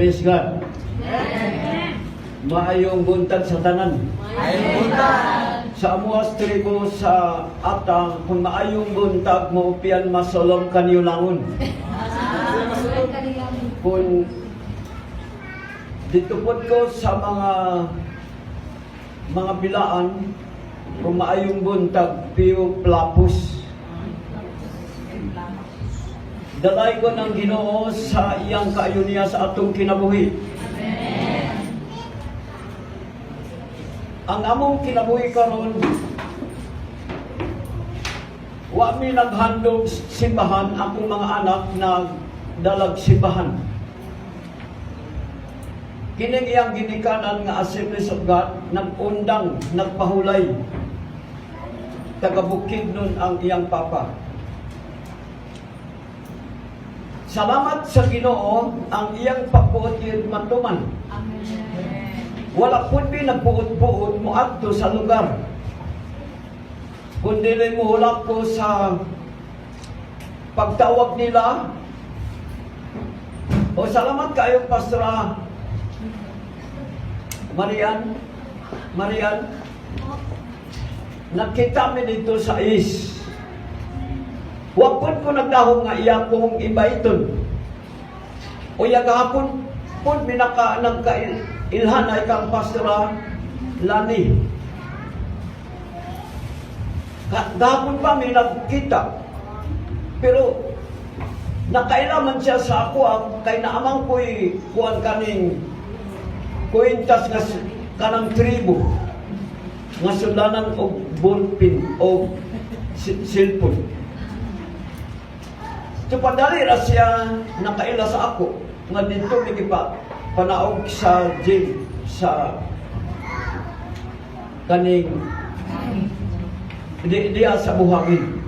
Praise God. Maayong buntag sa tanan. Sa amuas tribo sa atang, kung maayong buntag mo upian masolom kaniyo langon. Kung dito pod ko sa mga bilaan, kung maayong buntag piyo plapos. Dalay ko ng Ginoo sa iyang kaayo niya sa atong kinabuhi. Ang among kinabuhi karon, wa mi naghandom simbahan, akong mga anak nagdalag simbahan. Kining iyang ginikanan nga Assemblies of God, nagundang, nagpahulay. Taga Bukidnon ang iyang papa. Salamat sa Ginoo, ang iyang pagbuot yun matuman. Wala pud mi nagbuot-buot mo adto sa lugar. Kung dili mo hulak ko sa pagtawag nila, o salamat kayo, Pastora Marian, Marian, nakita mi dito sa is. Wa pud ko nagdahom nga iya kong ibahiton. O ya gahapon pud mi naka nagkailhan ay kang Pastora Lani. Gahapon pa mi nagkita. Pero nakailaman siya sa ako ang kay naamang ko'y kuan kaning kwintas nga kanang tribo nga sulanan og ballpen o cellphone. So padali ra siya nakaila sa ako nga didto mi gipa panaog sa gym sa kaning di diya sa buhangin.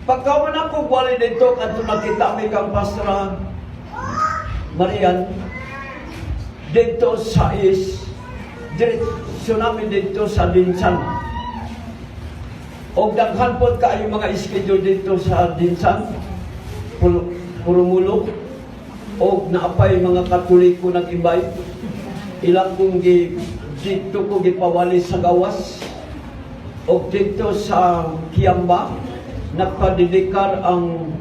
Pagkawan ako wali dito kadto nakita mi kang Pastora Marian dito sa is diretso namin dito sa Dinsan. Og daghan pod kaayo mga schedule dito sa Dinsan. Puro mulok. Og naapay mga Katoliko nag-invite. Ilang kong gi, dito ko gipawali sa gawas. Og dito sa Kiamba, nagpadidikar ang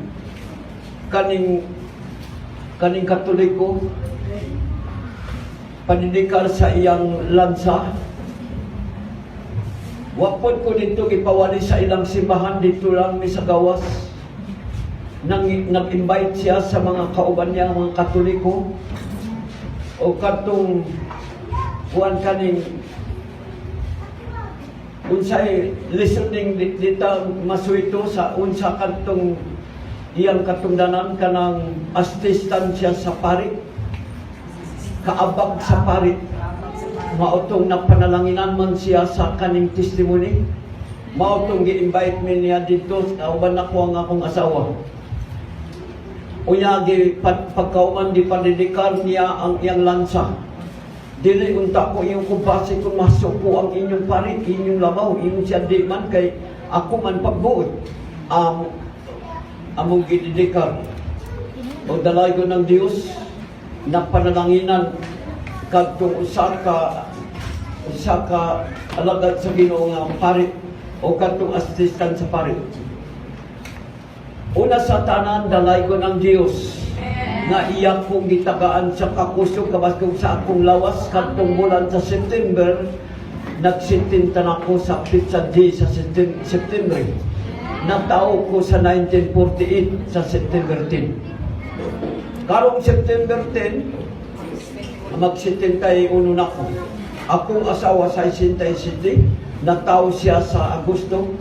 kaning Katoliko panidikar sa iyang lansa. Wa pod ko dito gipawali sa ilang simbahan, dito lang mi sa gawas. Nang nag-invite siya sa mga kauban niya, mga Katoliko. O kadtong kuan kaning unsay listening dita masuito sa unsa kadtong iyang katungdanan, kanang assistant siya sa pari, kaabag sa pari, mao tong napanalanginan man siya sa kaning testimony, mao tong gi-invite mi niya dito kauban nako ang akong asawa. Unya gi pagkauman di padidikar niya ang iyang lansa. Dili unta ko iyong kumpasi kung masuko ang inyong pari, inyong labaw, inyong siya di man kay ako man pagbuot. Among gididikar. O dalay ko ng Diyos na panalanginan kadtong usa ka alagad sa Ginoo nga pari o kadtong assistant sa pari. Una sa tanan, dalay ko ng Diyos nga iya kong gitagaan sa kakusog kabaskog sa akong lawas kadtong bulan sa September, nagsitinta na ko sa Pizza D sa September. Natao ko sa 1948 sa September 10. Karong September 10, mag-71 na ko. Akong asawa sa 67, natao siya sa Agosto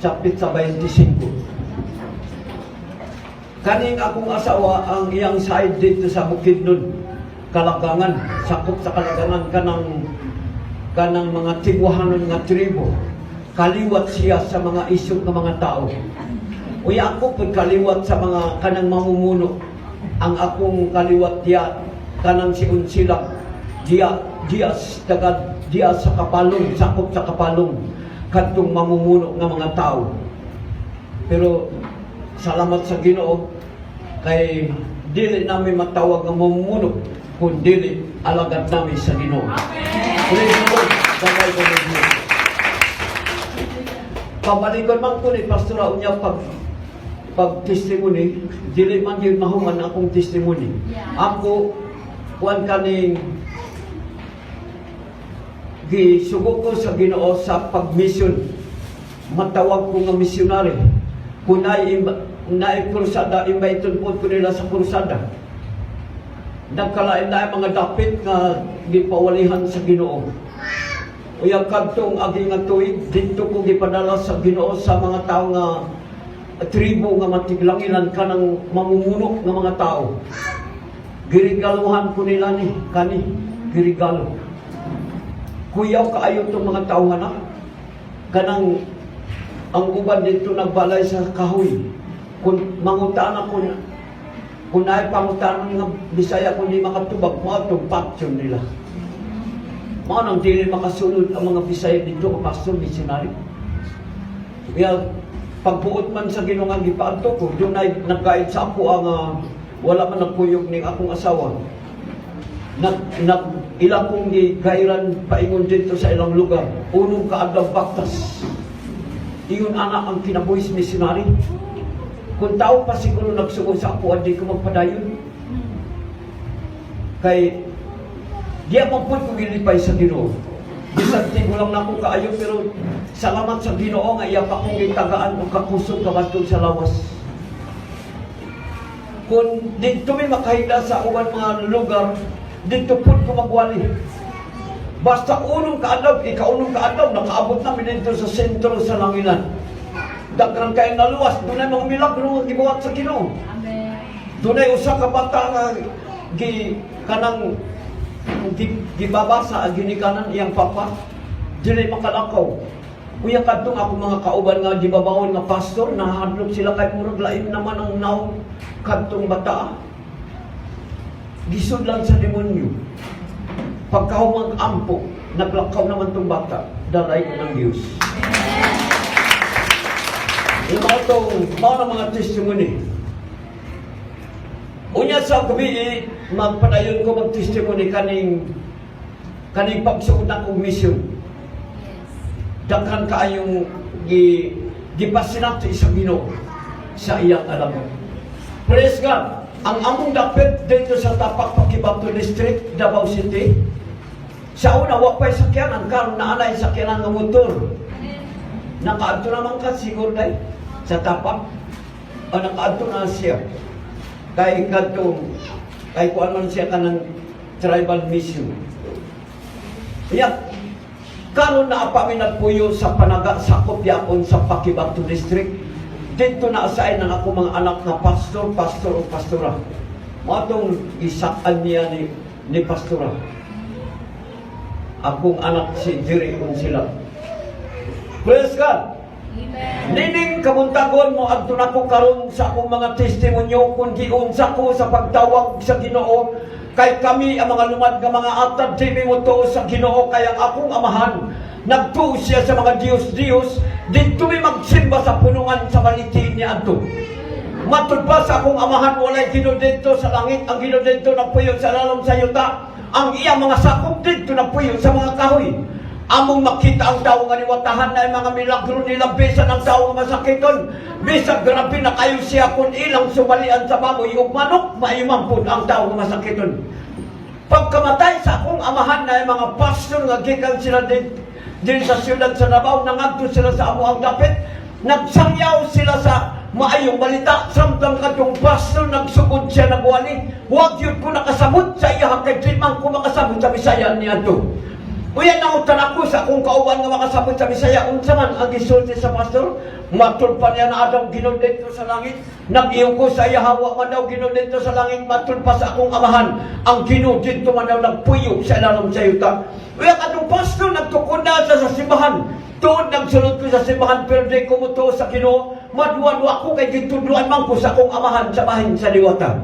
sa petsa 25. Kaning akong asawa, ang iyang side dito sa Bukidnon, Kalagangan, sakop sa Kalagangan kanang mga tigwahanon nga tribo. Kaliwat siya sa mga isog nga mga tao. Uy, ako pud kaliwat sa mga kanang mamumuno. Ang akong kaliwat diya kanang si Unsilang diya diya taga diya sa Kapalong, sakop sa Kapalong, kadtong mamumuno nga mga tao. Pero salamat sa Ginoo, Kay dili namin matawag nga mamumuno kung dili alagad namin sa Ginoo. Praise the Lord. Sabay ko ng Diyos. Pabalikan man ko ni Pastora unya pag testimony, dili man yun mahuman akong testimony. Ako, kuan kaning gisugo ko sa Ginoo sa pag-mission. Matawag ko nga misyonary. Kung naay krusada, imbaiton po ko nila sa krusada. Nagkalain-lain mga dapit nga gipawalihan sa Ginoo. Uya kadtong agi nga tuig didto ko gipadala sa Ginoo sa mga tao nga tribo nga matiglangilan kanang mamumuno nga mga tao. Girigaluhan ko nila ni kani girigalo. Kuyaw kaayo tong mga tao na kanang ang uban dito nagbalay sa kahoy. Kung mangutan ako kung naay pangutan nga Bisaya kung di makatubag mo itong pasyon nila. Mao nang dili makasulod ang mga Bisaya dito nga pastor missionary. Kaya pagbuot man sa Ginoo nga gipaadto ko, dunay nagguide sa ako ang wala man nagkuyog ning akong asawa. Nag, nag ila kong gigairan paingon dito sa ilang lugar. Unong kaadlaw baktas. Ingon ana ang kinabuhi sa missionary. Kung tao pa siguro nagsugo sa ako, hindi ko magpadayon. Kay di ako po ko gilipay sa Ginoo. Bisan tigulang na ako kaayo, pero salamat sa Ginoo nga iya pa akong gitagaan og kakusog kabaskog sa lawas. Kung dito mi makahila sa uban mga lugar, dito pud ko magwali. Basta unong kaadlaw, ikaunong kaadlaw, nakaabot namin dito sa sentro sa Langilan. Daghan kay naluwas, dunay mga milagro nga gibuhat sa Ginoo. Amen. Dunay usa ka bata nga gi kanang gibabasa ang ginikanan iyang papa, dili makalakaw. Uya kadtong ako mga kauban nga gibabawon nga pastor, nahadlok sila kay murag lain naman ang nawong kadtong bata. Gisudlan sa demonyo. Pagkahumang ampo, naglakaw naman tong bata, dalay ko ng Diyos. Yung mga itong, mao na mga testimony. Unya sa gabi, magpadayon ko mag-testimony kaning pagsuod na kong mission. Daghan kaayong gipasinati sa Ginoo sa iyang alam. Praise God! Ang among dapit dito sa Tapak, Paquibato District, Davao City. Sa una, wa pa'y sakyanan, karon naa na'y sakyanan nga motor. Nakaadto naman ka siguro day sa Tapak. O nakaadto na siya. Kay kadtong kay kuan man siya kanang tribal mission. Iya. Karon naa pa mi nagpuyo sa Panaga sa Kopyakon sa Paquibato District. Dito na asay ng ako mga anak na pastor, pastor o pastora. Mao tong gisakan niya ni pastora. Akong anak si Jerry kung sila. Praise God! Amen. Nining kabuntagon mo adto nako karon sa akong mga testimonyo kung giunsa ko sa pagtawag sa Ginoo, kay kami ang mga lumad nga mga atad di mi motuo sa Ginoo, kay ang akong amahan nagtuo siya sa mga Diyos-Diyos. Didto mi magsimba sa punungan sa maliti ni adto. Matud pa sa akong amahan, walay Ginoo didto sa langit. Ang Ginoo didto nagpuyo sa lalom sa yuta. Ang iyang mga sakop didto nagpuyo sa mga kahoy. Among makita ang tao nga niwatahan na mga milagro nila, bisan ang tao nga masakiton. Bisan grabe na kayo siya, kung ilang sumalian sa baboy ug manok, maimampod ang tao nga masakiton. Pagkamatay sa akong amahan, na mga pastor nga gikan sila din sa siyudad sa Davao, nangadto sila sa amo ang dapit, nagsangyaw sila sa maayong balita, samtang kadtong pastor nagsugod siya nagwali, wag yun ko nakasabot sa iya kay di man ko makasabot sa Bisaya ni adto. Uya nangutan ako sa akong kauban nga makasabot sa Bisaya, unsa man ang gisulti sa pastor? Matud pa niya naa daw Ginoo didto sa langit. Nag-iyon ko sa iya, wa man daw Ginoo didto sa langit, matud pa sa akong amahan. Ang Ginoo didto man daw nagpuyo sa ilalom sa yuta. Uya kadtong pastor nagtukod na siya sa simbahan. Tuod nagsulod ko sa simbahan pero di ko motuo sa Ginoo. Madwa-dwa ko kay gitudluan man ko sa akong amahan sa bahin sa diwata.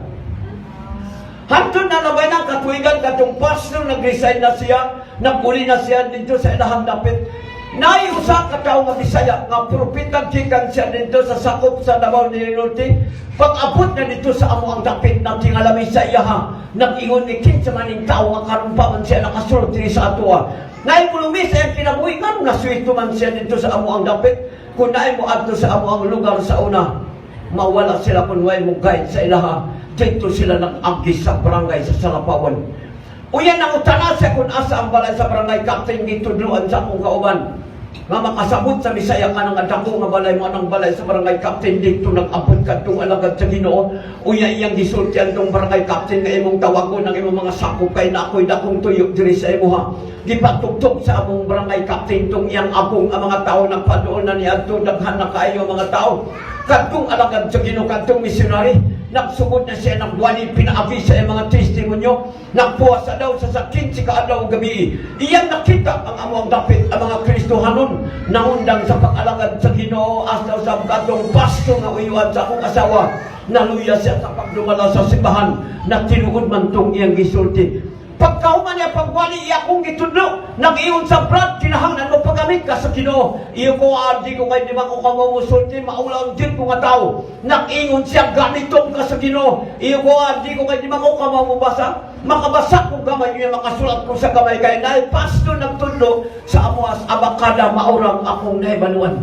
Hantod na nabay ng katuigan, katong pastor nag-resign na siya, naguli na siya dito sa ilahang dapit. Naay usa ka tawo nga Bisaya nga propeta gikan siya didto sa sakop sa Davao del Norte. Pag-abot na didto sa amo ang dapit, nagtingalami sa iyaha. Nag-ingon ni, "Kinsa man ning tawo nga karon pa man siya nakasulod diri sa atoa?" Naay pulumi sa iyang kinabuhi, nganong nasuwito man siya didto sa amo ang dapit? Kung naay mo adto sa amo ang lugar sa una, mawala sila kung way mo guide sa ilaha. Dito sila nag-agi sa barangay sa Salapawan. Uyan ang utana siya kung asa ang balay sa barangay captain, gitudloan sa akong kauban nga makasabot sa Bisaya ka ng dako nga balay mo anang balay sa barangay captain. Dito nag-abot kadtong alagad sa Ginoo. Uya, iyang gisultian tong barangay captain nga imong tawagon ang imong mga sakop kay na ako'y dakong tuyo diri sa imuha. Gipatugtog sa among barangay captain tong iyang akong ang mga tao, nagpaduol na niadto. Daghan na kaayo mga tao. Kadtong alagad sa Ginoo, kadtong missionary, nagsugod na siya nagwali pinaagi sa iyang mga testimonyo. Nagpuasa daw sa 15 ka adlaw gabi. Iyang nakita ang among dapit, ang mga Kristohanon nangundang sa pag-alagad sa Ginoo, hasta sa kadtong pasto nga uyuan sa akong asawa. Naluya siya sa pagdumala sa simbahan na tinuod man tong iyang gisulti. Pagkahuman niya pagwali, iya akong gitudlo. Nag-iyon sa Brad, "Kinahanglan mo paggamit ka sa Ginoo." Iyo ko, "Adi ko kay di man ko kamamusulti, maulaw din ko nga tao." Nag-ingon siya, "Gamiton ka sa Ginoo." Iyo ko, "Adi ko kay di man ko kamamubasa. Makabasa ko gamay niya, makasulat ko sa gamay kay naay pasto nagtudlo sa amuas abakada, maurang akong nahibaluan."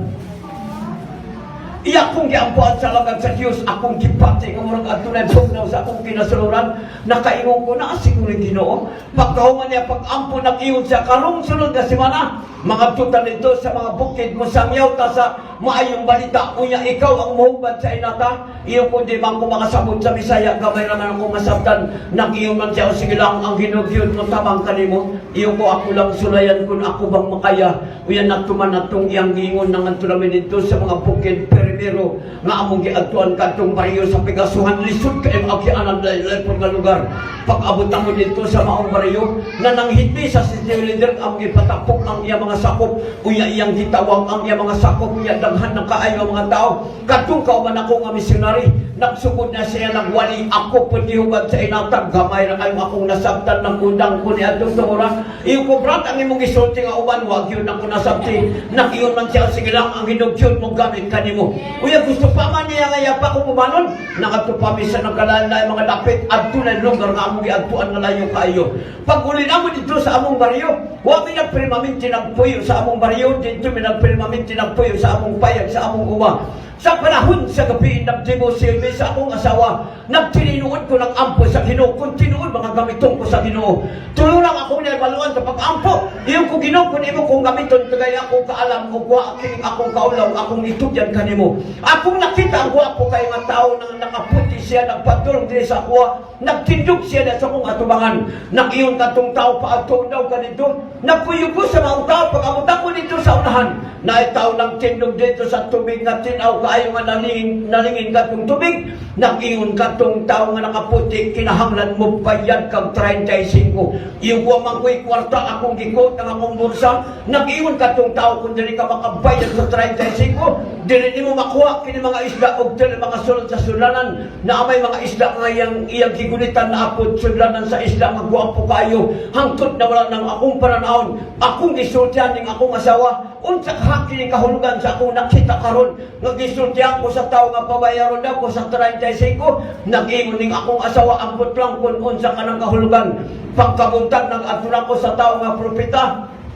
Iya akong giampuan sa alagad sa Dios, akong gipati nga murag adunay bugnaw sa akong kinasuluran. Nakaingon ko na siguro Ginoo. Pagkahuman niya pag-ampo, nag-iyon siya, "Karong sunod nga semana, mga tutan dito sa mga bukid mo sangyaw ta sa maayong balita. Unya ikaw ang mohubad sa inata." Iyo ko, "Di man ko makasabot sa Bisaya, gamay raman ako masabtan." Nag-iyon man siya, "O sige lang, ang Ginoo mo tabang kanimo." Iyo ko, "Ako lang sulayan kung ako bang makaya." Unya natuman natong iyang giingon, nangadto namin dito sa mga bukid primero nga among giadtuan kadtong baryo sa Pigasuhan. Lisod kay maagianan, layo nga lugar. Pag-abot mo dito sa maong baryo na nanghitbi sa city leader, among ipatapok ang iyang mga sakop. Unya iyang gitawag ang iyang mga sakop. Unya daghan ng kaayo ang mga tao. Kadtong kauban ako nga missionary, nagsugod na siya nagwali. Ako pud gihubad sa inatag, gamay ra kayo akong nasabtan ng undang ko ni adtong tungura. Iyo ko, "Brad, ang imong gisulti nga uban, wag yun ako nasabti." Nakiyon man siya, "Sige lang, ang hinugyon mo gamit kanimo." Uya gusto pa man niya nga pa kung umanon. Nakadto pa mi sa nagkalalay mga dapit, adto na lugar nga among giadtuan nga layo kaayo. Pag uli namo dito sa among baryo, wa mi nagpirmaminti nagpuyo sa among baryo. Dito mi nagpirmaminti nagpuyo sa among payag, sa among uma. Sa panahon sa gabi, nagdebosyon mi sa akong asawa. Nagtininuod ko ng ampo sa Ginoo. Kung tinuod, mga gamiton ko sa Ginoo. Tulo lang akong naibaluan sa pag-ampo. Iyo ko, "Ginoo, kung imo kong gamiton, kagaya akong kaalam o kuha kining akong kaulaw, akong itugyan kanimo." Akong nakita ang gwapo kay nga tao nang nakaputi siya, nagpadulong diri sa akuha. Nagtindog siya na sa akong atubangan. Nakiyon katong tao, paadto daw ka dito. Nagpuyo ko sa mga tao, pag-abot ako dito sa unahan. Naay tao nang tindog dito sa tubig nga tinaw kaayo nga nalingin, nalingin katong tubig. Nag-ingon katong tao nga nakaputi, "Kinahanglan mo bayad kag 35." Iyo ko, "Man ko'y kwarta," akong gikot ang akong bulsa. Nag-ingon katong tao, "Kung dili ka makabayad sa 35, dili nimo makuha kini mga isda og dili makasulod sa sudlanan." Na may mga isda nga iyang iyang gigunitan na apod sudlanan sa isda nga gwapo kayo. Hangtod na wala nang akong pananawon, akong gisultihan ning akong asawa, unsa ka kini kahulugan sa akong nakita karon nga gisultihan ko sa tao nga pabayaron daw ko sa 35? Nag-ingon ning akong asawa, "Ambot lang kung unsa ka nang kahulugan." Pagkabuntag, nag-adto ko sa tao nga propeta.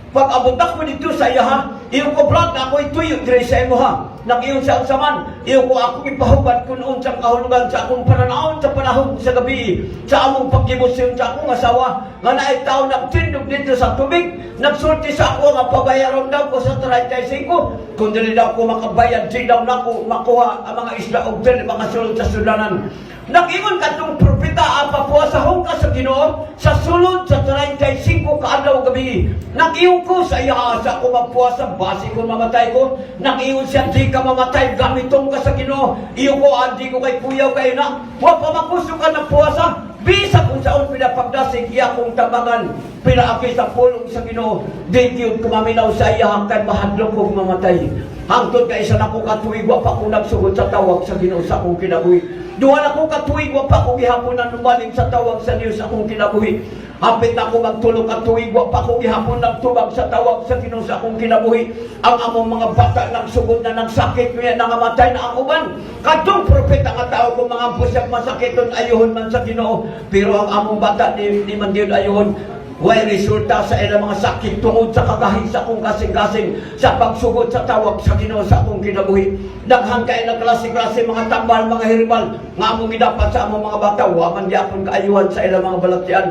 Pag abot ako dito sa iya ha, iyo ko, "Brad, ako ituyo diri sa imo ha." Nag-iyon siya ang saman. Iyo ko, "Akong ipahubad kung unsang kahulugan sa akong pananawon sa panahon sa gabi, sa among pagdebosyon sa akong asawa, nga naay tao nagtindog dito sa tubig, nagsulti sa ako nga pabayaron daw ko sa 35. Kung dili daw ko makabayad, di daw nako makuha ang mga isda og dili makasulod sa sudlanan." Nag-ingon kadtong propeta, "Papuasahon ka sa Ginoo sa sulod sa 35 ka adlaw gabi." Nag-ingon ko sa iya, "Sa ako magpuasa, basi ko mamatay ko." Nag-ingon siya, "Di ka mamatay, gamiton ka sa Ginoo." Iyo ko, "Andi ko kay kuyaw kayo na. Wa pa makusog ka ng puasa." Bisa kung saon pinapagdasig, iya kong tabangan, pinaaki sa pulong sa Ginoo. Di gyud kumaminaw sa iya kay mahadlok kong mamatay. Hangtod ka isa nako ka tuig, wa pa ko nagsugod sa tawag sa Ginoo sa akong kinabuhi. 2 nako ka tuig, wa pa ko gihapon na numaling sa tawag sa Dios sa akong kinabuhi. Hapit na ako magtulo ka tuig, wa pa ko gihapon nagtubag sa tawag sa Ginoo sa akong kinabuhi. Ang among mga bata nagsugod na nagsakit, kaya nangamatay na ang uban. Kadtong propeta nga tao kung mga siya masakiton, ayuhon man sa Ginoo. Pero ang among bata di man gyud ayuhon. Way resulta sa ilang mga sakit tungod sa kagahi sa akong kasing-kasing sa pagsugod sa tawag sa Ginoo sa akong kinabuhi. Daghan kay na klase-klase mga tambal, mga herbal nga among gidapat sa among mga bata, wa man gyapon kaayuhan sa ilang mga balatian.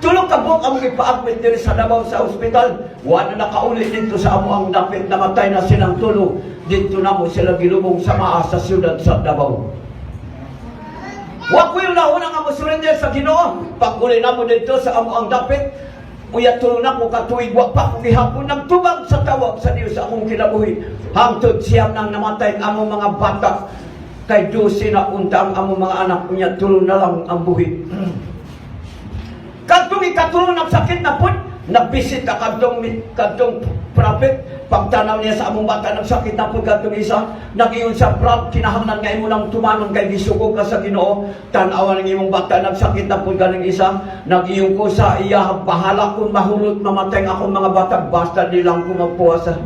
3 ka buok among ipa-admit diri sa Davao sa ospital. Wa na nakauli dito sa amo ang dapit, namatay na silang tulo. Dito namo sila gilubong sa maa sa siyudad sa Davao. Wa ko yung nauna nga mo surrender sa Ginoo. Pag-uli namo dito sa amo ang dapit, uya 3 na ko katuig, wa pa ko gihapon nagtubag sa tawag sa Dios sa akong kinabuhi. Hangtod 9 nang namatay ang among mga bata. Kay 12 na unta ang among mga anak, unya 3 na lang ang buhi. Kadtong ikatulo nagsakit na pud, nagbisita kadtong prophet, pagtanaw niya sa among bata nagsakit na pud kadtong isa, nag-iyon sa prop, kinahanglan nga imo nang tumanon kay gisugo ka sa Ginoo, tan-awan ang imong bata nagsakit na pud ganing isa, nag-iyon ko sa iya, bahala kung mahulot mamatay ang akong mga bata, basta di lang ko magpuasa.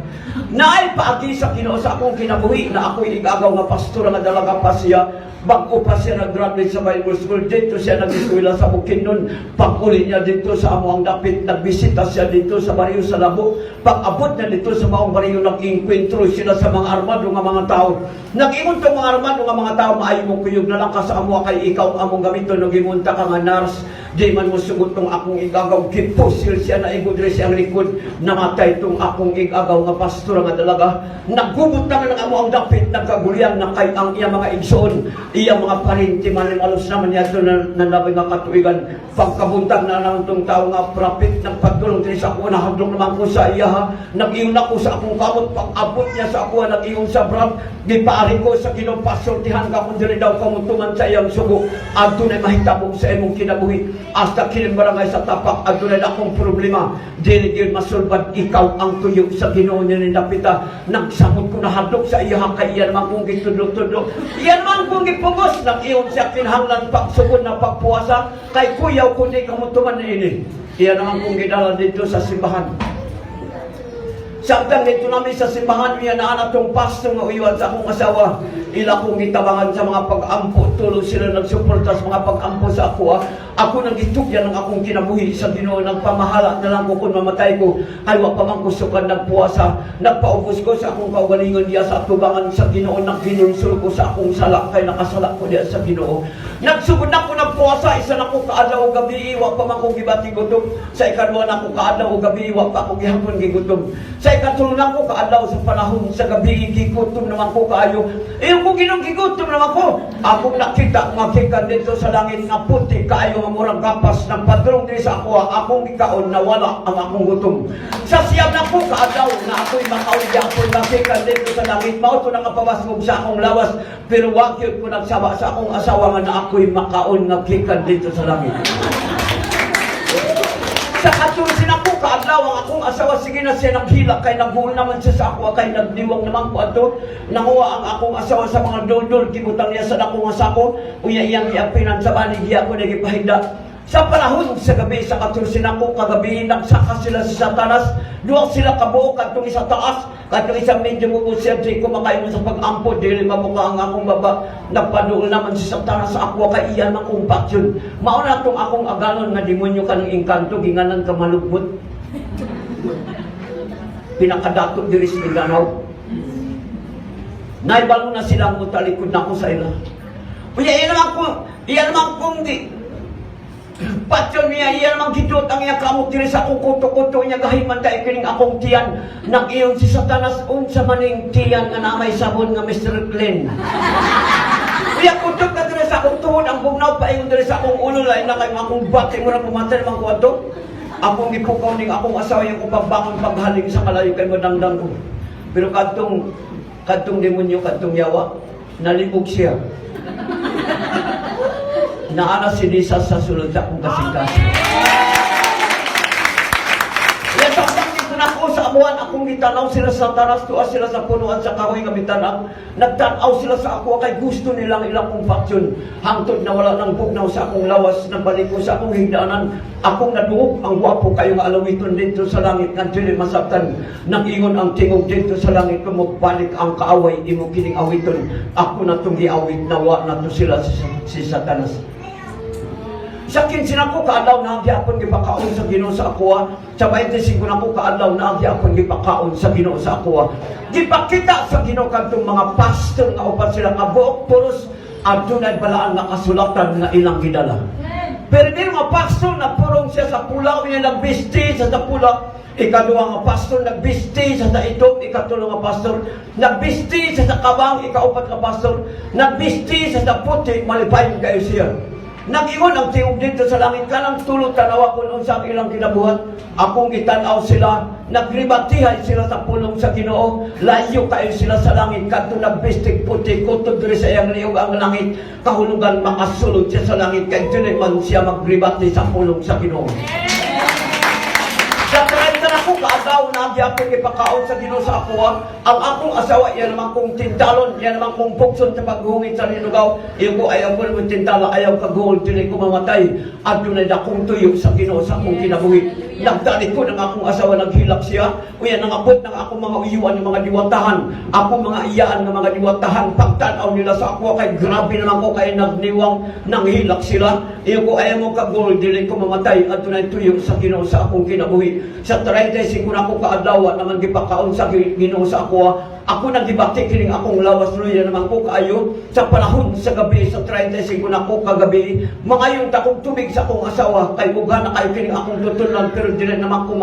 Naay paagi sa Ginoo sa akong kinabuhi na ako'y igagaw nga pastor nga dalaga pa siya. Bago pa siya nag-graduate sa Bible School, dito siya nag-eskwela sa Bukidnon. Pag-uli niya dito sa amo ang dapit, nagbisita siya dito sa baryo sa Labo. Pag-abot niya dito sa maong baryo, nag-inkwentro sila sa mga armado nga mga tao. Nag-ingon tong mga armado nga mga tao, "Maayo mo kuyog na lang ka sa amo kay ikaw ang among gamiton, nag-ingon ta ka nga nurse. Di man mo sugot tong akong igagaw." Gipusil siya na igod siya ang likod. Namatay tong akong igagaw nga pastor nga dalaga. Naggubot naman ang amo ang dapit, nagkaguliyang na kay ang iya mga igsoon, iya mga parinti malim alos naman niya ito na nalabi nga katuigan. Pagkabuntag na lang itong tao nga prophet, nagpagdulong din sa ako, nahadlok naman ko sa iya ha. Nag-iyon ako sa akong kamot, pag-abot niya sa ako, nag-iyon sa brad, gipaari ko sa Ginoo, pasultihan ka kung dili daw kamutuman sa iyang sugo. Adto na mahitabo sa imong kinabuhi. Hasta kining barangay sa tapak, adto na akong problema. Dili gyud masulbad, ikaw ang tuyo sa Ginoo niya ni dapita. Nagsamot ko, nahadlok sa iya kay iya naman kong gitudlo-tudlo. Iya naman kong gipugos, nag-iyon siya kinahanglan pagsugod na pagpuasa kay kuyaw kundi kamutuman na ini. Iya naman kong gidala dito sa simbahan. Samtang dito namin sa simbahan, iya na anak tong pastor nga uyuan sa akong asawa. Ila kong gitabangan sa mga pag-ampo, tulo sila nagsuporta sa mga pag-ampo sa ako. Ah. Ako nang gitugyan ng akong kinabuhi sa Ginoo, nagpamahala na lang ko kung mamatay ko. Ay wa pa man ko sukad nagpuasa, nagpaubos ko sa akong kaugalingon diya sa atubangan sa Ginoo, nagginulsol ko sa akong sala kay nakasala ko diya sa Ginoo. Nagsugod na ko nagpuasa, 1 na ko kaadlaw o gabi, wa pa man ko gibati gutom. Sa 2 na ko kaadlaw o gabi, wa pa ko gihapon gigutom. Sa 3 na ko kaadlaw sa panahon sa gabi, gigutom naman ko kaayo. Iyo ko Ginoong gigutom naman ko. Akong nakita nga gikan dito sa langit nga puti kaayo nga murang gapas ng padrong diri sa ako, akong gikaon, nawala ang akong gutom. Sa 9 na ko kaadlaw na ako'y makaon gyapon nga gikan dito sa langit, mao to nakapabasmog sa akong lawas, pero wa gyud ko nagsaba sa akong asawa nga na ako'y makaon nga gikan dito sa langit. Sa 14 na ko kaadlaw ang akong asawa sige na siya naghilak kay naghuol naman siya sa ako kay nagdiwang naman ko adto. Nanguha ang akong asawa sa mga doldol, gibutang niya sa dako nga sako, unya iyang giapinan sa banig, iya ko nagipahigda. Sa panahon sa gabi sa 14 na ko kagabi, nagsaka sila sa Satanas, duwa sila kabuok, kadtong isa taas, kadtong isa medyo mubos siya, di ko makaingon sa pag-ampo, dili mabuka ang akong baba. Nagpaduol naman si Satanas sa ako kay iya man kong paksyon. Mao na tong akong agalon nga demonyo kanang engkanto, ginganan ka malugbot. Pinakadato diri sa Mindanao. Naibalo na sila mo talikod na ako sa ila. Unya iya naman ko, iya naman kong di patyon niya, iya naman gidot ang iya kamot diri sa akong kuto-kuto niya gahiman tayo kining akong tiyan. Nag-iyon si Satanas, unsa maning tiyan nga na may sabon nga Mr. Clean. Uya kutot na diri sa akong tuhod ang bugnaw paingon diri sa akong ulo, lain na kay akong bati mo na pumatay naman ko adto. Akong gipukaw ning akong asawa yung upagbangon paghaling sa kalayo kay madangdang ko. Pero kadtong kadtong demonyo, kadtong yawa, nalibog siya. Naana si Lisa sa sulod sa akong kasing-kasing. Yan sa dito na ako ako sa amuan, akong gitanaw sila sa taras, tuwa sila sa punuan sa kahoy nga bitanag. Nagtanaw sila sa ako kay gusto nilang ilang kong faction. Hangtod na wala nang bugnaw sa akong lawas, nagbalik ko sa akong higdaanan. Akong nadungog ang gwapo kayo nga alawiton dito sa langit nga dili masabtan. Nag-ingon ang tingog dito sa langit, kung magbalik ang kaaway, imo kining awiton. Ako na itong giawit, nawa na to sila si Satanas. Sa 15 nako kaadlaw na gyapon gipakaon sa Ginoo sa akoa. Sa 25 nako kaadlaw na gyapon gipakaon sa Ginoo sa akoa. Gipakita sa Ginoo kadtong mga pastor nga upat sila ka buok puros, adunay balaan nga kasulatan nga ilang gidala. Pero di mga pastor, nagpurong siya sa pula, niya nagbisti siya sa pula. Ikaduha nga pastor, nagbisti siya sa itom. Ikatulo nga pastor, nagbisti siya sa kabang. Ikaupat nga pastor, nagbisti siya sa puti, malipayon kayo siya. Nag-ingon ang tingog dito sa langit, kanang tulot tanawa kung unsa ang ilang kinabuhat. Akong gitanaw sila, nagribatihay sila sa pulong sa Ginoo, layo kayo sila sa langit, kadto nagbistig puti, kutob diri sa iyang liog ang langit, kahulugan makasulod siya sa langit, kay dili man siya magribati sa pulong sa Ginoo. Sa 30 na ko kaadlaw na gyapon ipakaon sa Ginoo sa akoa, ang akong asawa iya naman kong tintalon, iya naman kong pukson sa paghungit sa linugaw. Iyo ko ayaw ko naman tintala, ayaw kaguol, dili ko mamatay. Adunay dakong tuyo sa Ginoo sa akong kinabuhi. Nagtalikod ang akong asawa, naghilak siya. Uya nangabot ng akong mga uyuan ng mga diwatahan, akong mga iyaan ng mga diwatahan. Pagtanaw nila sa ako kay grabe naman ko kay nagniwang, nanghilak sila. Iyo ko ayaw mo kagol, dili ko mamatay. Adunay tuyo sa Ginoo sa akong kinabuhi. Sa 35 na ako kaadlaw naman gipakaon sa Ginoo sa ako. Ako nagibati kining akong lawas, luya naman ko kaayo sa panahon sa gabi. Sa 35 na ako kagabi, mangayon ta kong tubig sa akong asawa kay mugha na kayo kining akong tutulan, pero dili naman ko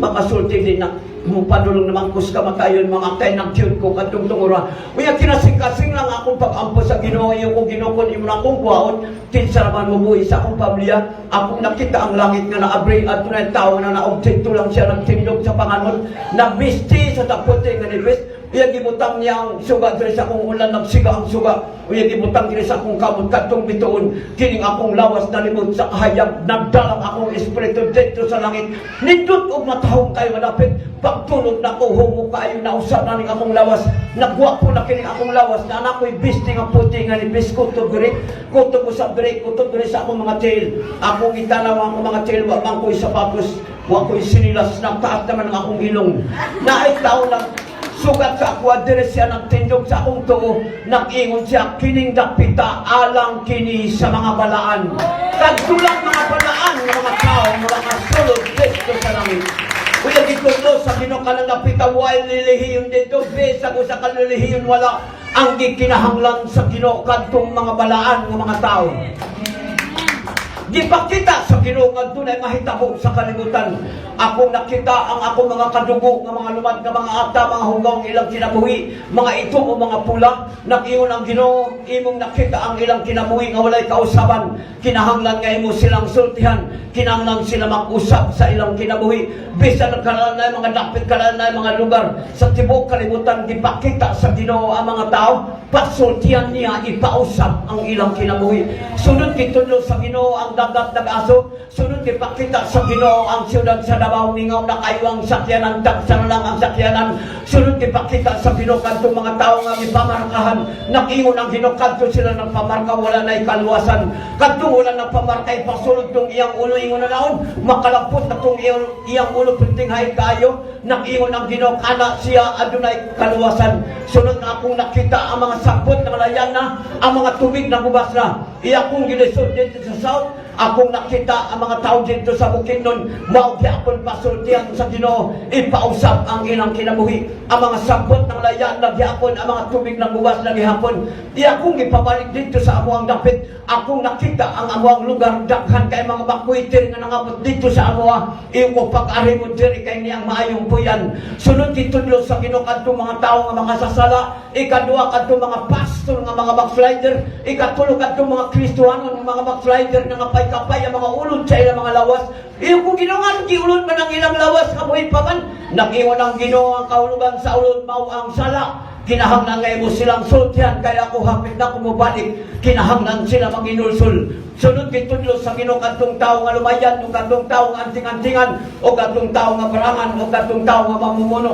makasulti din na mupadulong naman ko sa kamatayon, mga kay nagtiyod ko kadtong tungura. Uya kinasing-kasing lang akong pag-ampo sa Ginoo. Iyo ko, Ginoo, kon imo na akong kuhaon, kinsa naman mabuhi sa akong pamilya? Akong nakita ang langit nga naabri at tunay tao na naobjekto lang siya, nagtindog sa panganod, nagbisti sa taputi nga nibis. Uya gibutang niya ang suga diri sa akong ulan, nagsiga ang suga. Uya gibutang diri sa akong kamot kadtong bituon. Kining akong lawas nalimod sa kahayag, nagdalang akong espiritu dito sa langit. Nindot og matahong kayo malapit. Pagtulog na ko, hungo kayo, nausap na ning akong lawas. Nagwapo na kining akong lawas na anak ko'y bisti nga puti nga nipis, kutob diri, kutob ko sa diri, kutob diri sa akong mga tail. Akong gitanaw ang akong mga tail, wa man ko'y sapatos, wa ko'y sinilas, nagtaas naman ang akong ilong. Naay tao na sugat sa ako, diri siya nagtindog sa akong tuo, nag-ingon siya, "Kining dapita alang kini sa mga balaan." Kadtulang mga balaan ng mga tao mga kasulod dito sa langit. Uya gitudlo sa Ginoo kanang dapita way lilihiyon dito, bisag usa ka lilihiyon wala. Ang gikinahanglan sa Ginoo kadtong mga balaan nga mga tao. Gipakita sa Ginoo nga dunay mahitabo sa kalibutan. Akong nakita ang akong mga kadugo nga mga lumad nga mga ata, mga hugaw ang ilang kinabuhi, mga itom o mga pula. Nag-ingon ang Ginoo, "Imong nakita ang ilang kinabuhi nga walay kausaban. Kinahanglan nga imo silang sultihan, kinahanglan sila mag-usab sa ilang kinabuhi." Bisan na mga dapit na mga lugar sa tibuok kalibutan, gipakita sa Ginoo ang mga tao, pasultihan niya, ipausab ang ilang kinabuhi. Sunod, gitudlo sa Ginoo ang dagat nag-aso. Sunod, gipakita sa Ginoo ang siyudad sa Davao, mingaw na kayo ang sakyanan, dagsa na lang ang sakyanan. Sunod, gipakita sa Ginoo kadtong mga tao nga gipamarkahan. Nag-ingon ang Ginoo, kadto sila ng pamarka, wala na ikaluwasan. Kadtong wala ng pamarka, ipasulod tong iyang ulo, ingon na naon, makalapot na tong iyang ulo, printing hay kayo. Nag-ingon ang Ginoo, kana siya adunay kaluwasan. Sunod na akong nakita ang mga sapot na malayan na, ang mga tubig na gubas na. Iya akong gilisod dito sa south, akong nakita ang mga tao dito sa Bukidnon, mao gyapon pasultihan sa Ginoo, ipausab ang ilang kinabuhi. Ang mga sapot ng layan nagyapon, ang mga tubig na buwas nagyapon. Iya akong ipabalik dito sa amuang dapit, akong nakita ang amuang lugar, daghan kay mga bakwiter nga nangabot dito sa amoa. Iyo ko pag-ari mo diri kay niyang maayong puyan. Sunod, gitudlo sa Ginoo kadtong mga tao nga makasasala, ikaduha kadtong mga pastor nga mga backslider, ikatulo kadtong mga Kristohanon nga mga backslider nga kapay-kapay ang mga ulod sa ilang mga lawas. Iyo kung Ginoo, giulod man ang ilang lawas, kabuhi pa man. Nag-ingon ang Ginoo, ang kahulugan sa ulod mao ang sala. Kinahanglan nga imo silang sultihan kay ako hapit na ko mobalik. Kinahanglan sila manginulsol. Sunod gitudlo sa Ginoo kadtong tawo nga lumayan, ug kadtong tawo nga anting-antingan, o kadtong tawo nga barangan, o kadtong tawo nga mamumuno,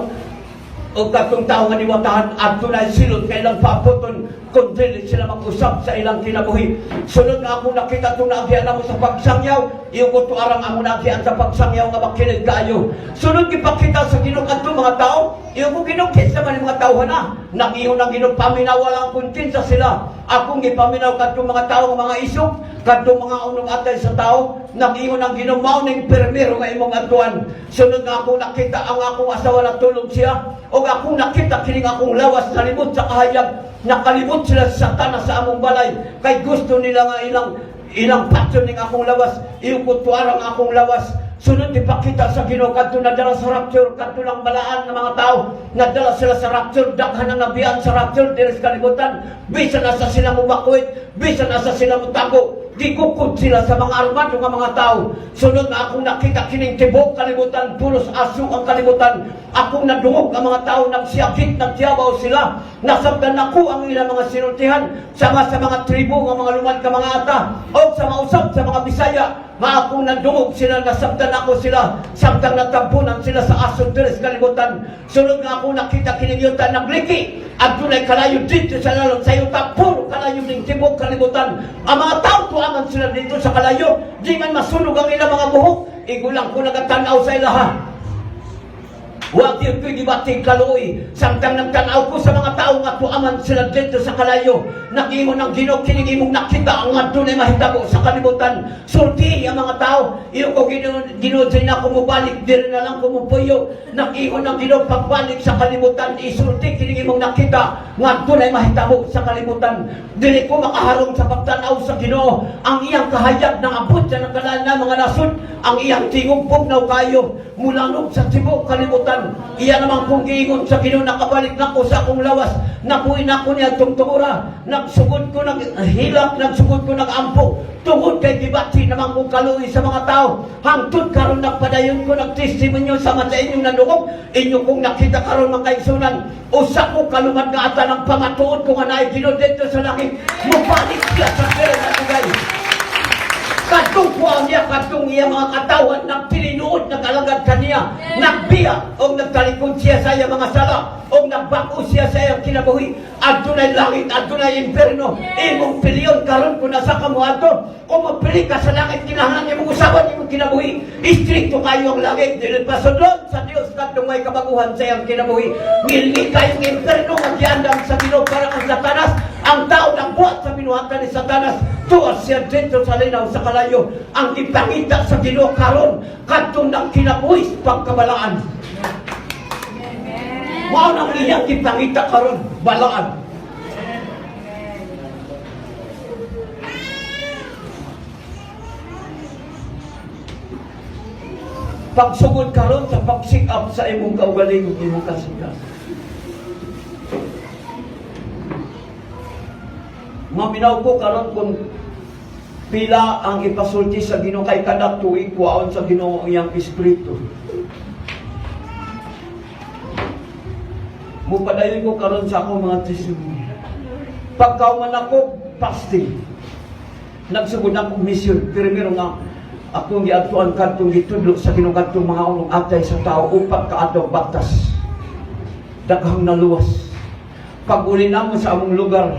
o kadtong tawo nga diwatahan, adunay silot kay ilang paabuton kung dili sila mag-usab sa ilang kinabuhi. Sunod nga akong nakita itong naagian mo sa pagsangyaw, iyo ko tuarang among naagian sa pagsangyaw nga makinig kaayo. Sunod gipakita sa Ginoo kadtong mga tao, iyo ko, "Ginoo, kinsa man yung mga tao na?" Nag-ingon ang Ginoo, "Paminaw lang kung kinsa sila." Akong gipaminaw kadtong mga tao nga mga isog, kadtong mga unog atay sa tao. Nag-ingon ang Ginoo, "Mao ning permero nga imong adtuan." Sunod nga akong nakita ang akong asawa, natulog siya, o akong nakita kining akong lawas nalimot sa kahayag. Nakalibot sila sa Satanas sa among balay kay gusto nila nga ilang ilang patyon ning akong lawas. Iyo ko tuarang akong lawas. Sunod ipakita sa Ginoo kadto nadala sa rapture kadto lang balaan ng mga tao. Nadala sila sa rapture, daghan ang nabiyaan sa rapture diri sa kalibutan. Bisan asa sila mo bakwit, bisan asa sila mo tago, gikukod sila sa mga armado nga mga tao. Sunod na akong nakita kining tibok kalibutan, pulos aso ang kalibutan. Akong nadungog ang mga tao nagsiyakit, nagtiyabaw sila. Nasabdan nako ang ilang mga sinultihan sama sa mga tribo nga mga lumad ka mga ata o sa mausap sa mga Bisaya. Nga akong nadungog sila, nasabdan ako sila, samtang natampunan sila sa aso diri sa kalibutan. Sunod nga akong nakita kining yuta nagliki, adunay kalayo dito sa lalom sa yuta, puro kalayo ning tibok kalibutan. Ang mga tao tuangan sila dito sa kalayo, di man masunog ang ilang mga buhok. Igulang ko nagatanaw sa ilaha. Wa gyud ko'y gibating kaluoy. Samtang nagtanaw ko sa mga tao nga tuaman sila dito sa kalayo. Nag-ingon ang Ginoo, "Kining imong nakita ang adunay mahitabo sa kalibutan. Sulti ang mga tao." Iyo ko, "Ginoo, Ginoo, di na ko mobalik, diri na lang ko mopuyo." Nag-ingon ang Ginoo, "Pagbalik sa kalibutan, isulti kining imong nakita nga adunay mahitabo sa kalibutan." Dili ko makaharong sa pagtanaw sa Ginoo. Ang iyang kahayag ng abot sa nagkalaan na mga nasod, ang iyang tingog bugnaw kayo, mulanog sa tibuok kalibutan. Iya naman kung giingon sa Ginoo, nakabalik na ko sa akong lawas. Nabuhi na ko niya tungtungura. Nagsugod ko naghilak, nagsugod ko nagampo. Tungod kay gibati naman kong kaluoy sa mga tao. Hangtod karon nagpadayon ko nagtestimonyo sama sa inyong nanungog. Inyo kong nakita karon, mga kaigsunan. Usa ko kalumad nga ata ng pamatuod ko nga naay Ginoo dito sa langit. Mubalik siya sa pera na dugay. Kadtong kuha niya, kadtong iya mga katawan, nagtininuod, nag-alagad kaniya, nagbiya, o nagtalikod siya sa iya mga sala, o nagbako siya sa iyang kinabuhi. Adunay langit, adunay imperno. Imong piliyon karon kung nasa ka mo adto. Kung mapili ka sa langit, kinahanglan imong usaban imong kinabuhi. Istrikto kayo ang langit, dili pa sudlon sa Dios kadtong may kabaguhan sa iyang kinabuhi. Ngilngig kayong imperno nga giandam sa Ginoo para kang Satanas. Ang tao nagbuhat sa binuhatan ni Satanas, tuwas siya dito sa linaw sa kalayo. Ang gipangita sa Ginoo karon kadtong nang kinabuhi pagkabalaan. Mao nang iyang gipangita karon, balaan. Pagsugod karon sa pag-sikap sa imong kaugalingon, imong kasingkasan. Maminaw ko karon kung pila ang ipasulti sa Ginoo kay kada tuig kuwaon sa Ginoo ang iyang espiritu. Mupadayon ko karon sa akong mga testimony. Pagkauman ako fasting, nagsugod na akong mission, primero nga akong giadtuan kadtong gitudlo sa Ginoo kadtong mga unong atay sa tao, upat ka adlaw baktas. Daghang naluwas. Pag uli namo sa among lugar,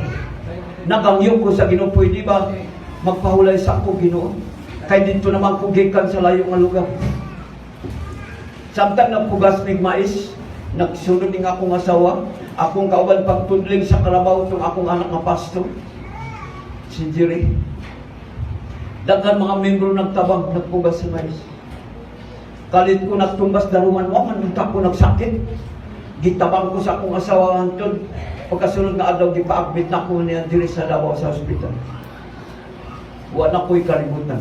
nagangyo ko sa Ginoo, "Pwede ba magpahulay sa ako, Ginoo? Kay dito naman ko gikan sa layo nga lugar." Samtang nagpugas mig mais, nagsunod ning akong asawa, akong kauban pagtudling sa kalabaw tong akong anak nga pastor, si Jerry. Daghan mga membro nagtabang, nagpugas sa mais. Kalit ko nagtumbas daruman mo, man unta ko nagsakit. Gitabang ko sa akong asawa hantod. Pagkasunod nga adlaw, gipa-admit na ko niya diri sa Davao sa ospital. Wa na ko'y kalibutan.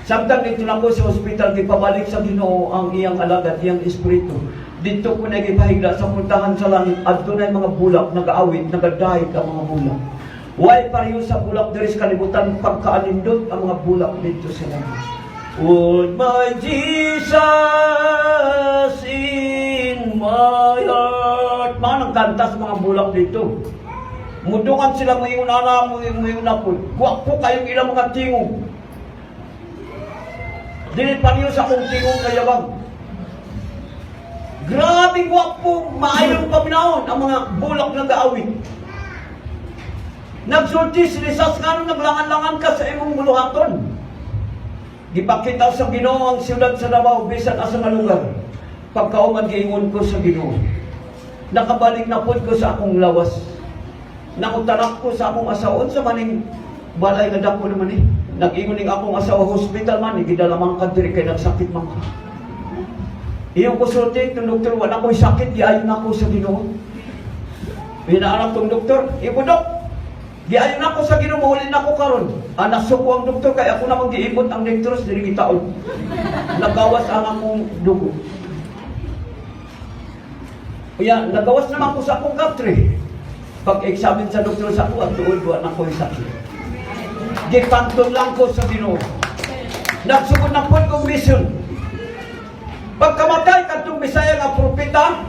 Samtang dito na ko sa ospital, gipabalik sa Ginoo ang iyang alagad, iyang espiritu. Dito ko nagipahigla sa puntahan sa langit, adunay mga bulak, nagaawit, nagadahig ang mga bulak. Way pareho sa bulak diri sa kalibutan, pagkaalindot ang mga bulak dito sa langit. Would my Jesus in my heart. Mga nang nagkanta sa mga bulak dito. Mudungan sila moingon ana, moingon ako. Gwapo kayong ilang mga tingog. Dili pa niyo sa akong tingog nga yabang. Grabe gwapo, maayong paminahon ang mga bulak ng gaawit. Nagsulti si Jesus, "Ngano naglangan-langan ka sa imong buluhaton?" Gipakita sa Ginoo ang siyudad sa Davao bisan asa nga lugar. Pagkauman, giingon ko sa Ginoo. Nakabalik na pod ko sa akong lawas. Nangutana ko sa akong asawa, "Unsa maning balay nga dako naman eh?" Nag-ingon ning akong asawa, "Hospital man, eh, gidala man ka diri kay nagsakit man ka." Iyong kusulti, itong doktor, "Wala ko'y sakit, giayon ako sa Ginoo." Pinaanak tong doktor, "Iko, Dok, giayon ako sa Ginoo, mahulin ako karon." Anak ko ang doktor, kaya ako namang giibot ang dextrose, diri gitaon. Nagawas ang akong dugo. Kaya nagawas naman ko sa akong country. Pag-examine sa doktor sa ako, at tuod, wala na ko'y sakit. Gipanton lang ko sa Ginoo. Nagsugod na po kong mission. Pagkamatay kadtong Bisaya nga propeta,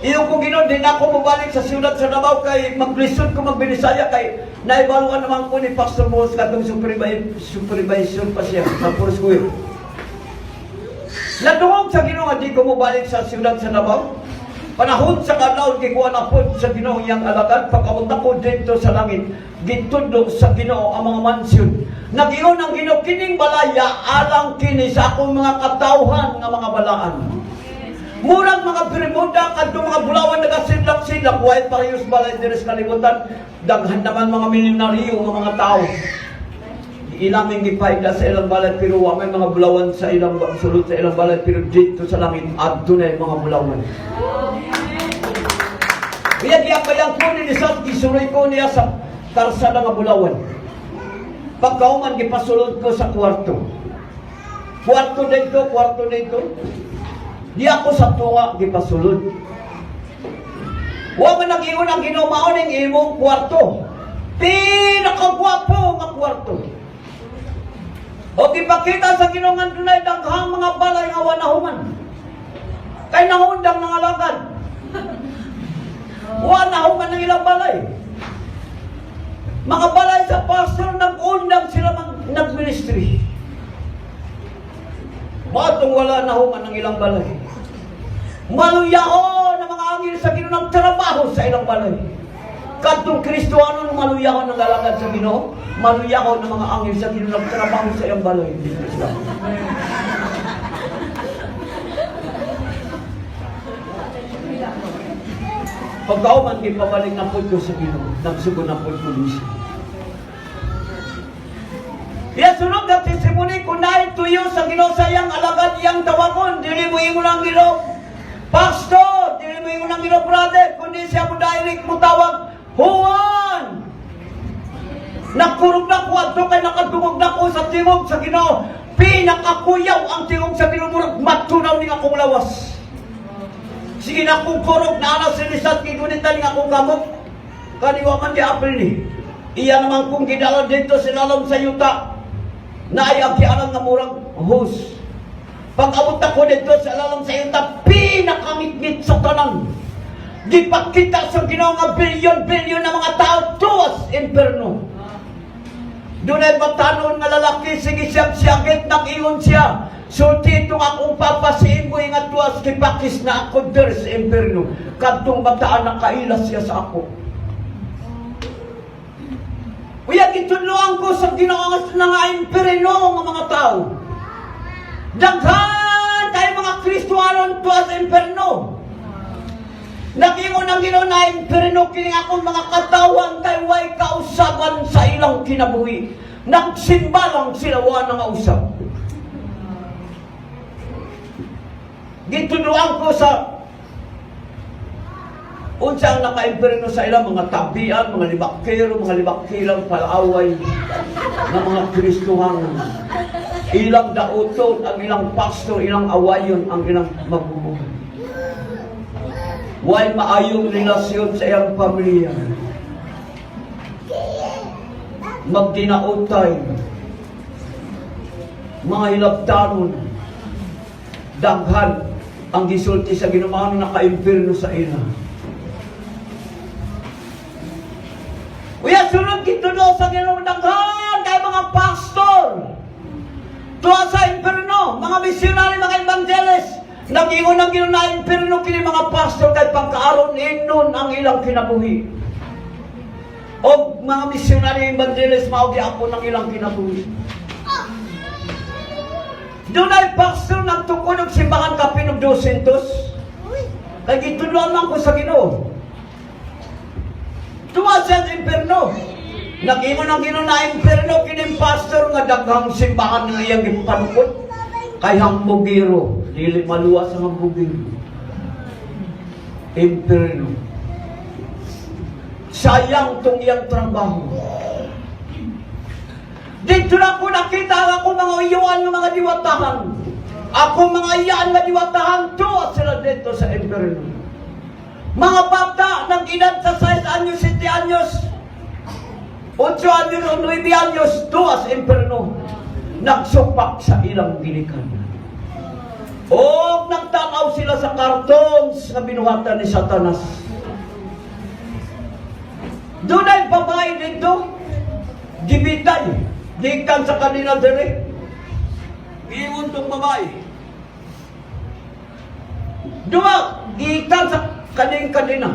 iyong ko Ginoo, di na ako mabalik sa siyudad sa Davao kay maglisod ko magbinisaya kay naibaluan naman ko ni Pastor Boss kadtong supervision pa siya sa Foursquare. Nadungog sa Ginoo nga di ko mobalik sa siyudad sa Davao. Panahon sa kadlawon, gikuha na po sa Ginoo iyang alagad. Pag-abot ako dito sa langit, gitudlo sa Ginoo ang mga mansyon. Nag-ingon ang Ginoo, "Kining balaya alang kini sa akong mga katawhan nga mga balaan." Murag mga Bermuda, kadto mga bulawan nagasidlak-sidlak, way parehas balay diri sa kalibutan. Daghan naman mga milyonaryo nga mga tao. Ilaming gipaida sa ilang balay pero wa may mga bulawan sa ilang sulod sa ilang balay, pero dito sa langit adunay mga bulawan. Kaya giakayan ko ni Lisas, gisuroy ko niya sa karsada nga bulawan. Pagkauman, gipasulod ko sa kwarto. Kwarto dito, kwarto dito. Di ako sa tunga gipasulod. Wa man nag-ingon ang Ginoo, "Mao ning imong kwarto." Pinakagwapo nga kwarto. O gipakita sa Ginoo nga dunay daghang mga balay nga wa nahuman. Kay nahundang mga alagad. Wa nahuman ang ilang balay. Mga balay sa pastor, nag-undang sila nag-ministry. Matong wala nahuman ang ilang balay. Maluyahon ang mga anghel sa Ginoo ng trabaho sa ilang balay. Kadtong Kristohanon, maluyahon ang alagad sa Ginoo, maluyahon ang mga anghel sa Ginoo ng trabaho sa ilang balay. Dito sila. Pagkauman, gipabalik na po ko sa Ginoo, nagsugod na po ko siya. Iya sunod nga testimony kung naituyo sa Ginoo sa iyang alagad iyang tawagon, dili mo ingon ang Ginoo, "Pastor," dili mo ingon ang Ginoo, "Brother," kundi siya mo direct mo tawag, "Juan!" Nakurog na ko adto kay nakadungog na ko sa tingog sa Ginoo. Pinakakuyaw ang tingog sa Ginoo, murag matunaw ning akong lawas. Sige na akong kurog na ana si Lisat gigunitan ning akong kamot. Kaniwa man di apil ni. Iya naman kong gidala dito sa lalom sa yuta. Na ay agianan nga murag hose. Pag abot ako dito sa lalom sa yuta, pinakamit-ngit sa tanan. Gipakita sa Ginoo nga bilyon-bilyon na mga tao tuwas imperno. Dunay batanon nga lalaki, sige siyang siyagit, nag-ingon siya, "Sulti itong akong papa si Imboy nga tuwas kipakis na ako der sa imperno." Kadtong bataan, nakaila siya sa ako. Uya, gitudloan ko sa Ginoo nga nga imperno nga mga tao. Daghan kay mga Kristohanon tuwas imperno. Nag-ingon ang Ginoo na imperno kini akong mga katawan kay way kausaban sa ilang kinabuhi. Nagsimba lang sila, wa nga usab. Gitudloan ko sa unsa ang naka-imperno sa ilang mga tabian, mga libakero, mga libakilang palaway ng mga Kristohanon. Ilang dauton ang ilang pastor, ilang awayon ang ilang mabubuhay. Way maayong relasyon sa iyang pamilya. Magdinautay. Mga hilabtanon. Daghan ang gisulti sa Ginoo naka-impirno sa ila. Nag-ingon ang Ginoo na impierno kini mga pastor kay pagkaaron inon ang ilang kinabuhi. Og mga missionary evangelist, mao gyapon ang ilang kinabuhi. Dunay pastor nagtukod og simbahan kapin og 200. Kay gitudloan man ko sa Ginoo. Tuwa siya sa impierno. Nag-ingon ang Ginoo na impierno kining pastor nga daghang simbahan nga iyang gipanukod. Kay hambugiro, dili maluwas ang hambugiro. Impierno. Sayang tong iyang trabaho. Dito na ako nakita ang ako mga uyuan ng mga diwatahan. Ako mga iyaan nga diwatahan, tuwa sila dito sa impierno. Mga bata ng edad sa 6 anyos, 7 anyos, 8 anyos o 9 anyos, tuwa sa impierno. Nagsupak sa ilang gilikan. O nagtanaw sila sa cartoons na binuhatan ni Satanas. Dunay babae dito, gibitay, gikan sa kanila dere. Giingon tong babae. Duwa, gikan sa kaning kanina.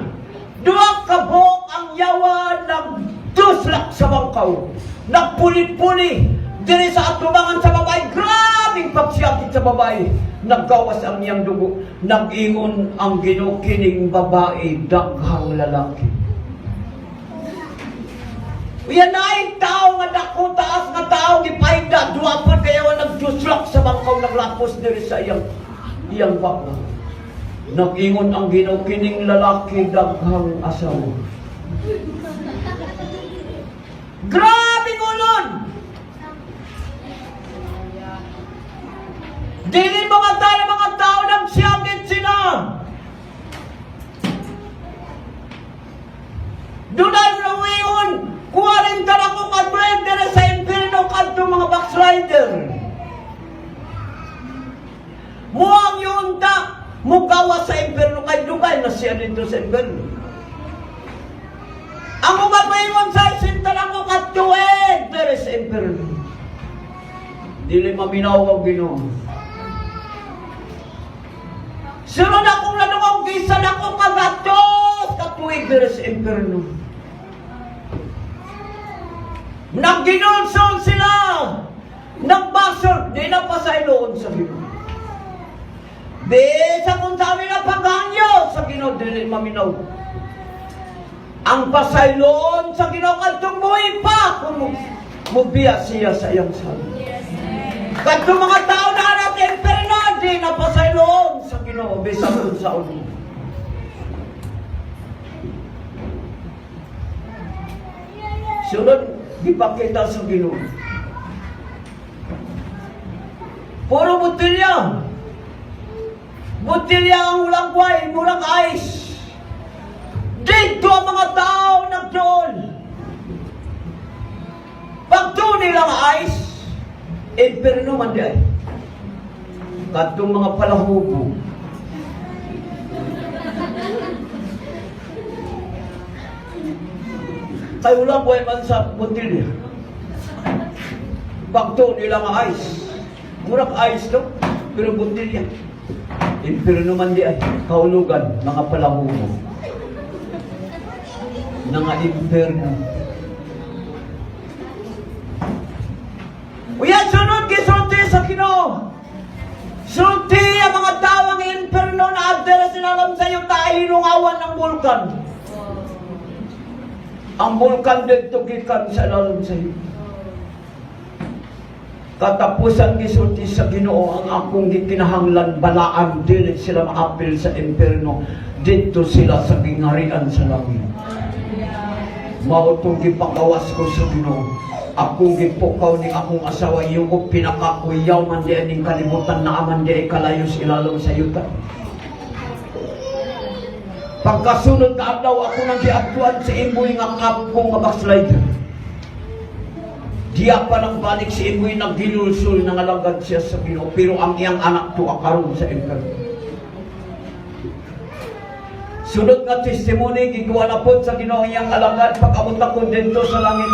Duwa ka buok ang yawa nagduslak sa bangkaw. Nagpuli-puli diri sa atubangan sa babae. Grabing pagsiyakit sa babae. Naggawas ang iyang dugo. Nag-ingon ang Ginoo, kining babae daghang lalaki. Yan ay tao nga dako taas nga tao gipayda, duwa pa kaya nagduslak sa bangkaw, naglapos diri sa iyang iyang baba. Nag-ingon ang Ginoo, kining lalaki daghang asawa. Grabe ngulon! Dili mga tayo mga tao nagsiyagit sila. Dunay uwion, 40 na ko ka dere sa impierno kadto mga backslider. Muang yunta, mugawa sa impierno kay dugay na siya dito sa impierno. Ang uban maingon sa isinta na ko katuwed dere sa impierno. Dili maminaw ang Ginoo. Sunod akong ladungog, bisan ako kagatos katuig dere sa impierno. Nagginulsol sila. Nagbasol, di na pa sa iloon sa Ginoo. Bisa kung sabi na paghanyo sa Ginoo, dili maminaw. Ang pasayloon sa Ginoo kadtong buhi pa kung mubiya siya sa iyang sabi. Kadtong mga tao na natin pero di na pasayloon sa Ginoo bisan kung sa ulo. Sunod, gipakita sa Ginoo. Puro botelya. Botelya ang walang wine, walang ice. Dito ang mga tao nagdool. Pagtuon nila ang ice, imperno man di ay. Kadtong mga palahubo. Kay walang buhay man sa botelya. Pagtuon nila ang ice. Murag ice to, pero botelya. Imperno man di ay, kaulugan, mga palahubo. Nga imperno. Uyan, sunod, gisulti sa Ginoo. Sulti ang mga tawang imperno na adere sinalam sa iyo tayo hinungawan ng bulkan. Ang bulkan dito gikan sa lalam sa iyo. Katapusan gisulti sa Ginoo ang akong gikinahanglan balaan dili sila maapil sa impierno, dito sila sa gingarian sa langit. Mao tong gipakawas ko sa Ginoo. Akong gipukaw ni akong asawa iyo ko pinakakuyaw man di aning kalibutan na aman di ay kalayo sa ilalom sa yuta. Pagkasunod ka adlaw ako nang giadtuan sa imboy nga kapko nga backslider. Diya pa nang balik si Imboy, nagginulsul ng alagad siya sa Ginoo, pero ang iyang anak tuwa karon sa impierno. Sunod nga testimony, gikuha na po sa Ginoo ang iyang alagad pag-abot ako dito sa langit,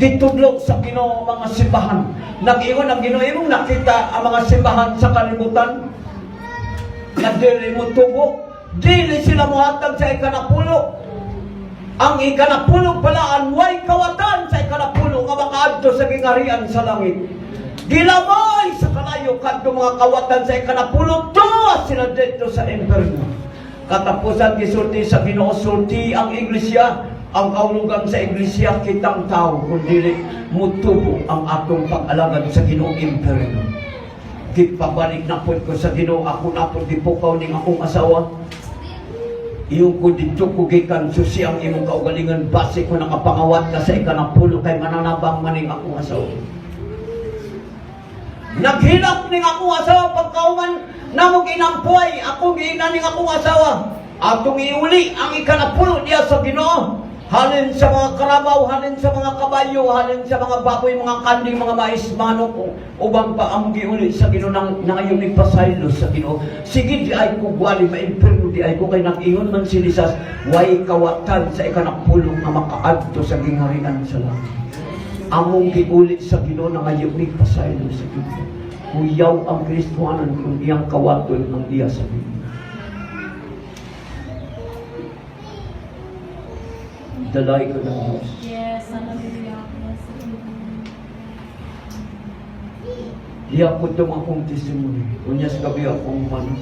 gitudlo sa Ginoo mga simbahan. Nag-ingon ang Ginoo, imong nakita ang mga simbahan sa kalibutan. Nga dili mo tubo, dili sila mohatag sa ikanapulo. Ang ikanapulo palaan, way kawatan sa ikanapulo nga makaadto sa gingarian sa langit. Gilamay sa kalayo kadto mga kawatan sa ikanapulo, tuwa sila dito sa imperno. Katapusan, gisulti sa Ginoo, sulti ang iglesia, ang kaulugan sa iglesia kitang tao kung dili mutubo ang atong pag-alagad sa Ginoo, imperno. Gipabalik na pod ko sa Ginoo, ako na pod gipukaw ning akong asawa. Iyong ko didto ko gikan, susi ang imong kaugalingon, base ko nakapangawat ka sa ikanapulo kay mananabang maning akong asawa. Naghilak ning akong asawa pagkauman namo ginampuay, ako giingnan ning akong asawa. Atong iuli ang ikanapulo diya sa Ginoo. Halin sa mga karabaw, halin sa mga kabayo, halin sa mga baboy, mga kanding, mga mais, manok, ubang pa ang giuli sa Ginoo nang nangayon pasaylo sa Ginoo. Sige di ay ko gwali, maimpirno di ay ko kay nag-ingon man si Jesus, way kawatan sa ikanapulo nga makaadto sa gingharian sa langit. Among giuli sa Ginoo, nangayo mi pasaylo sa Ginoo. Kuyaw ang Kristohanan kung iyang kawaton ang iya sa Ginoo. Dalay ko ng Diyos. Yes, hallelujah. Yes. Diya ko itong akong testimony. Unya sa gabi akong mano.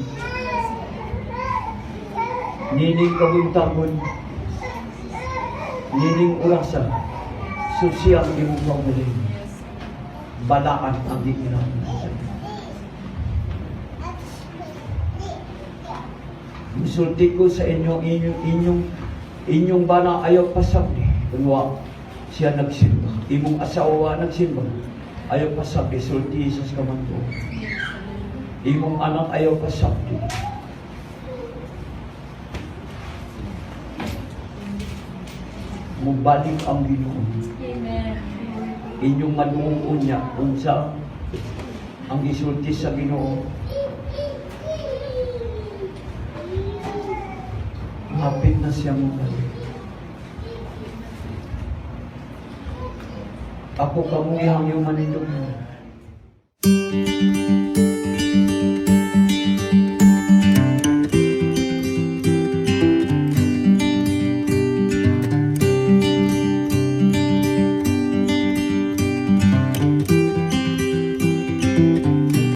Nining kabuntagon. Nining orasa. Susi ang imong kaugalingon. Balaan ang gikinahanglan sa iyo. Musulti ko sa inyo, inyong bana ayaw pasabdi. Kunwa, siya nagsimba. Imong asawa nagsimba. Ayaw pasabdi, sulti sa kamanto. Imong anak ayaw pasabdi. Mubalik ang Ginoo. Amen. Inyong madungog unya unsa ang gisulti sa Ginoo. Hapit na siya mobalik. Ako kamo ihangyo manindog mo.